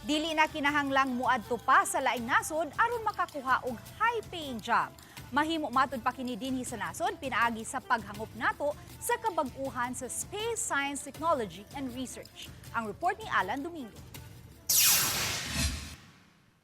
Dili na kinahanglang muadto pa sa laing nasod aron makakuha og high-paying job. Mahimo matud pa kini dinhi sa nasod pinaagi sa paghangop nato sa kabag-uhan sa space science, technology and research. Ang report ni Alan Domingo.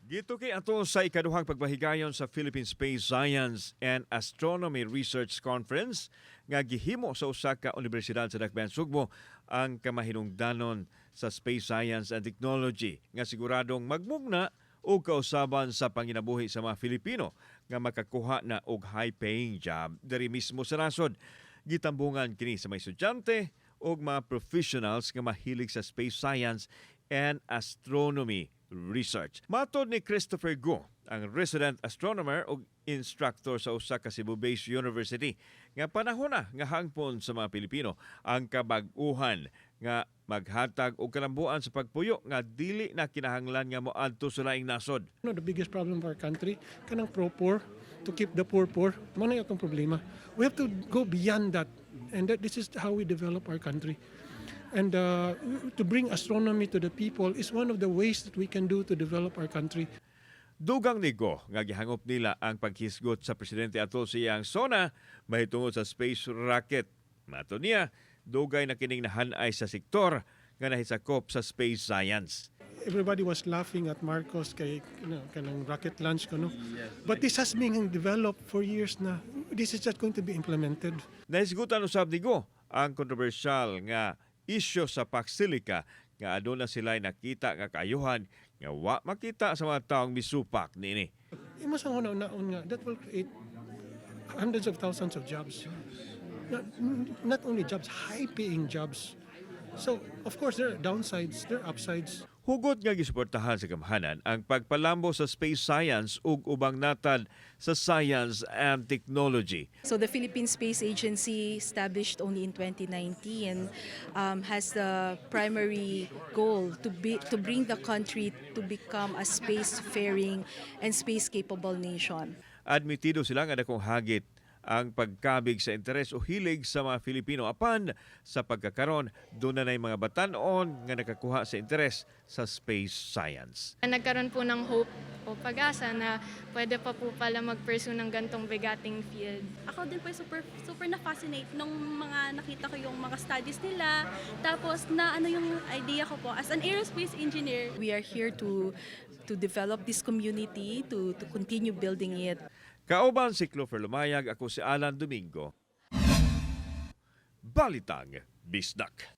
Gituki ato sa ikaduhang pagpahigayon sa Philippine Space Science and Astronomy Research Conference nga gihimo sa usa ka universidad sa Dakbayan Sugbo ang kamahinungdanon sa space science and technology nga siguradong magmugna og kausaban sa panginabuhi sa mga Filipino nga makakuha na og high-paying job diri mismo sa nasod. Gitambungan kini sa mga estudyante ug mga professionals nga mahilig sa space science and astronomy research. Matod ni Christopher Go, ang resident astronomer ug instructor sa usa ka Cebu-based university, nga panahon na nga hangpon sa mga Pilipino ang kabag-uhan nga maghatag og kalambuan sa pagpuyo nga dili na kinahanglan nga moadto sa laing nasod. No, the biggest problem of our country, kanang pro-poor, to keep the poor poor, mao na atong problema. We have to go beyond that, and that this is how we develop our country. And to bring astronomy to the people is one of the ways that we can do to develop our country. Dugang ni Go nga gihangop nila ang paghisgot sa presidente atol sa iyang SONA mahitungod sa space rocket. Matod niya, dugay na kining nahanay sa sektor nga nahisakop sa space science. Everybody was laughing at Marcos kay kanang rocket launch kuno. But this has been developed for years na. This is just going to be implemented. Nahisgutan usab ni Go ang kontrobersyal nga isyu sa Pax Silica nga aduna sila nakita nga kaayuhan nga wa makita sa mga taong misupak niini. Imo sa una-unaon nga that will create hundreds of thousands of jobs. Not only jobs, high-paying jobs. So, of course, there are downsides, there are upsides. Hugot nga gisuportahan sa gamhanan ang pagpalambo sa space science ug ubang natad sa science and technology. So the Philippine Space Agency, established only in 2019, has the primary goal to bring the country to become a spacefaring and space-capable nation. Admitido sila nga dakong hagit ang pagkabig sa interes o hilig sa mga Filipino, apan sa pagkakaron duna nay mga batan-on nga nakakuha sa interes sa space science. Nagkaroon po ng hope o pag-asa na pwede pa po pala mag-pursue ng gantong bigating field. Ako din po super super na-fascinate nung mga nakita ko yung mga studies nila. Tapos na ano yung idea ko po as an aerospace engineer. We are here to develop this community, to continue building it. Kauban si Clover Lumayag, ako si Alan Domingo. Balitang Bisdak.